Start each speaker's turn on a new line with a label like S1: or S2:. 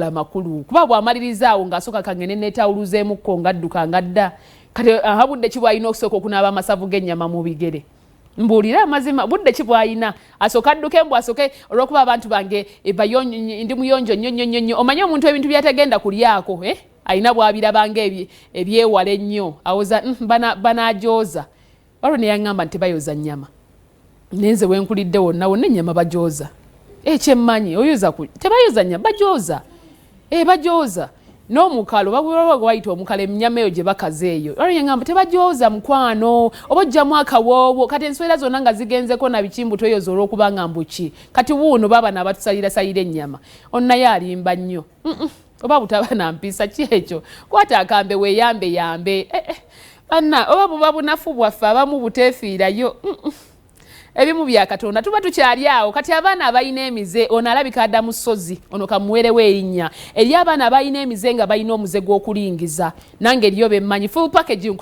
S1: Amakulu kuba bw'amaliriza awo ng'asooka kangende neetawuluzeemukko, ng'adduka ngadda. Kati aha, budde ki bw'alina okusooka okunaaba amasavu g'ennyama mu bigere? Mbuulire amazima, budde ki bw'alina asooka adduke mbu asooke? Olw'okuba abantu bange ndi muyonjo nnyo nnyo nnyo nnyo. Omanye omuntu ebintu by'atagenda kulyako, eh? Alina bw'abirabanga ebyewala ennyo, awoza banajooza. Waliwo neyaŋŋamba nti tebayoza nnyama, naye nze wenkulidde wonna wonna ennyama bajoza. Ekyemmanyi oyoza tebayoza nnyama, bajoza, bajoza n'omukalo wayita omukalo, ennyama eyo gye bakaza eyo. Waliwo yaŋŋamba tebajoza, mukwano, oba ojjamu akawoowo. Kati ensowera zonna nga zigenzeko na bikimbu tweyoza olw'okubanga mbuki. Kati wuuno baaba nabatusalirasalira ennyama, onnaye alimba nnyo. Oba butaba na mpisa ki ekyo? Kwata akambe weeyambe yambe. Banna, oba buba bunafu bwaffe abamu buteefiirayo. Ebimu bya Katonda, tuba tukyali awo. Kati abaana abalina emize, ono alabika adda mu ssozi, ono kamuwerewo erinnya eri abaana abalina emize nga balina omuze gw'okulingiza. Nange eriyo bemmanyi full package.